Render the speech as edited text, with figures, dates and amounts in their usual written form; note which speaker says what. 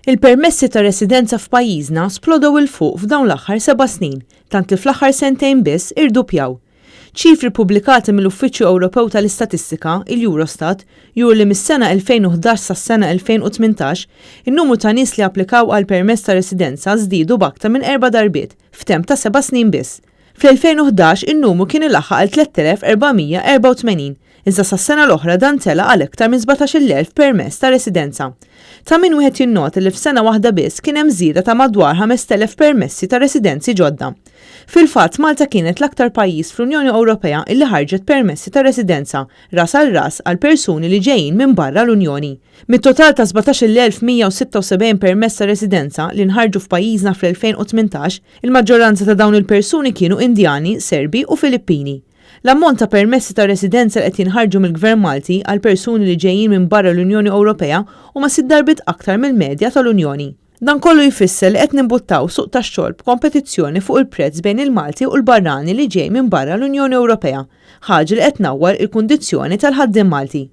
Speaker 1: Il-permessi ta' residenza f'pajjiżna splodew 'il fuq f'dawn l-aħħar seba' snin, tant li fl-aħħar sentejn biss irduppjaw. Ċifri ppubblikati mill-Uffiċċju Ewropew tal-Istatistika, il-Eurostat, juru li mis-sena 2011 sas-sena 2018, in-numru ta' nies li applikaw għal permess ta' residenza żdiedu b'aktar minn erba' darbiet f'temp ta' seba' snin biss. Fl-2011 in-numru kien ilaħħaq għal 3,484, iżda sas-sena l-oħra dan tela' għal iktar minn 17,000 permess ta' residenza. Ta' min wieħed jinnota li f'sena waħda biss kien hemm żieda ta' madwar 5,000 permessi ta' residenzi ġodda. Fil-fatt, Malta kienet l-aktar pajjiż fl-Unjoni Ewropea illi ħarġet permessi ta' residenza ras għal ras għal persuni li ġejjin minn barra l-Unjoni. Mit-total ta' 17,176 permess ta' residenza li nħarġu f'pajjiżna fl-2018, Il-maġġoranza ta' dawn il-persuni kienu Indjani, Serbi u Filippini. L-ammont ta' permessi ta' residenza li qed jinħarġu mill-Gvern Malti għal persuni li ġejjin minn barra l-Unjoni Ewropea huma sitt darbiet aktar mill-medja tal-Unjoni. Dan kollu jfisser li qed nimbuttaw suq tax-xogħol b'kompetizzjoni fuq il-prezz bejn il-Malti u l-barrani li ġej minn barra l-Unjoni Ewropea, ħaġa li qed tnawwar il-kundizzjoni tal-ħaddiem Malti.